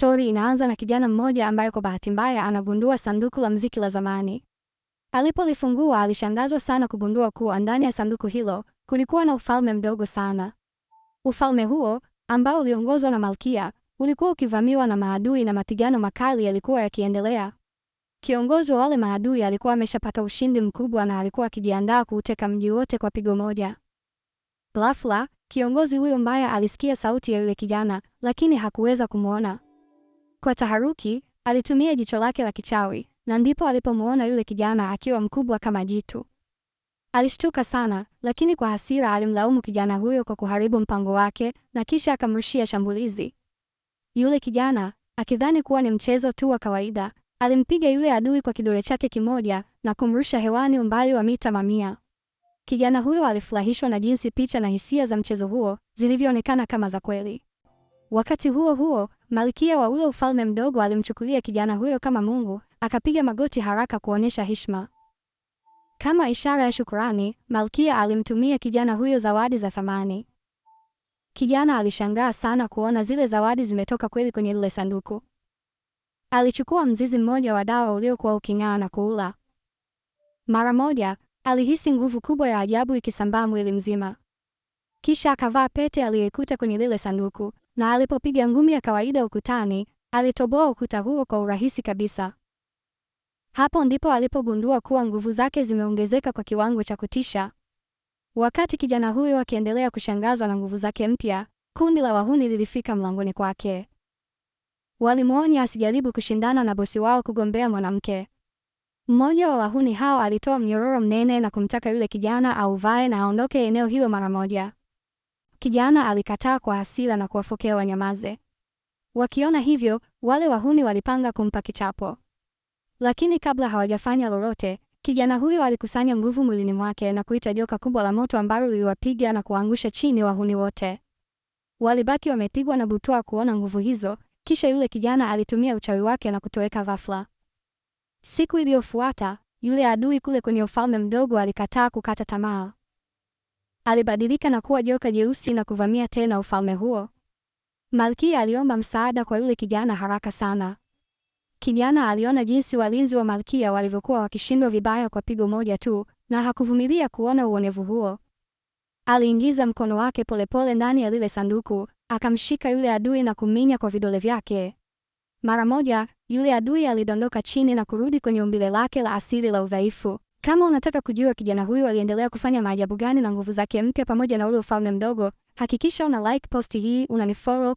Stori inaanza na kijana mmoja ambaye kwa bahati mbaya anagundua sanduku la mziki la zamani. Alipolifungua alishangazwa sana kugundua kuwa ndani ya sanduku hilo kulikuwa na ufalme mdogo sana. Ufalme huo ambao uliongozwa na malkia ulikuwa ukivamiwa na maadui na mapigano makali yalikuwa yakiendelea. Kiongozi wa wale maadui alikuwa ameshapata ushindi mkubwa na alikuwa akijiandaa kuuteka mji wote kwa pigo moja. Ghafla, kiongozi huyo mbaya alisikia sauti ya yule kijana, lakini hakuweza kumwona. Kwa taharuki, alitumia jicho lake la kichawi, na ndipo alipomwona yule kijana akiwa mkubwa kama jitu. Alishtuka sana, lakini kwa hasira alimlaumu kijana huyo kwa kuharibu mpango wake na kisha akamrushia shambulizi. Yule kijana, akidhani kuwa ni mchezo tu wa kawaida, alimpiga yule adui kwa kidole chake kimoja na kumrusha hewani umbali wa mita mamia. Kijana huyo alifurahishwa na jinsi picha na hisia za mchezo huo zilivyoonekana kama za kweli. Wakati huo huo, malkia wa ule ufalme mdogo alimchukulia kijana huyo kama mungu, akapiga magoti haraka kuonyesha heshima. Kama ishara ya shukurani, malkia alimtumia kijana huyo zawadi za thamani. Kijana alishangaa sana kuona zile zawadi zimetoka kweli kwenye lile sanduku. Alichukua mzizi mmoja wa dawa uliokuwa uking'aa na kuula. Mara moja, alihisi nguvu kubwa ya ajabu ikisambaa mwili mzima. Kisha akavaa pete aliyoikuta kwenye lile sanduku, na alipopiga ngumi ya kawaida ukutani, alitoboa ukuta huo kwa urahisi kabisa. Hapo ndipo alipogundua kuwa nguvu zake zimeongezeka kwa kiwango cha kutisha. Wakati kijana huyo akiendelea kushangazwa na nguvu zake mpya, kundi la wahuni lilifika mlangoni kwake. Walimwonya asijaribu kushindana na bosi wao kugombea mwanamke. Mmoja wa wahuni hao alitoa mnyororo mnene na kumtaka yule kijana auvae na aondoke eneo hilo mara moja. Kijana alikataa kwa hasira na kuwafokea wanyamaze. Wakiona hivyo, wale wahuni walipanga kumpa kichapo. Lakini kabla hawajafanya lolote, kijana huyo alikusanya nguvu mwilini mwake na kuita joka kubwa la moto ambalo liliwapiga na kuangusha chini wahuni wote. Walibaki wamepigwa na butwaa kuona nguvu hizo, kisha yule kijana alitumia uchawi wake na kutoweka ghafla. Siku iliyofuata, yule adui kule kwenye ufalme mdogo alikataa kukata tamaa. Alibadilika na kuwa joka jeusi na kuvamia tena ufalme huo. Malkia aliomba msaada kwa yule kijana haraka sana. Kijana aliona jinsi walinzi wa malkia walivyokuwa wakishindwa vibaya kwa pigo moja tu, na hakuvumilia kuona uonevu huo. Aliingiza mkono wake polepole ndani ya lile sanduku, akamshika yule adui na kuminya kwa vidole vyake. Mara moja, yule adui alidondoka chini na kurudi kwenye umbile lake la asili la udhaifu. Kama unataka kujua kijana huyu aliendelea kufanya maajabu gani na nguvu zake mpya pamoja na ule ufalme mdogo, hakikisha una like posti hii, unanifollow.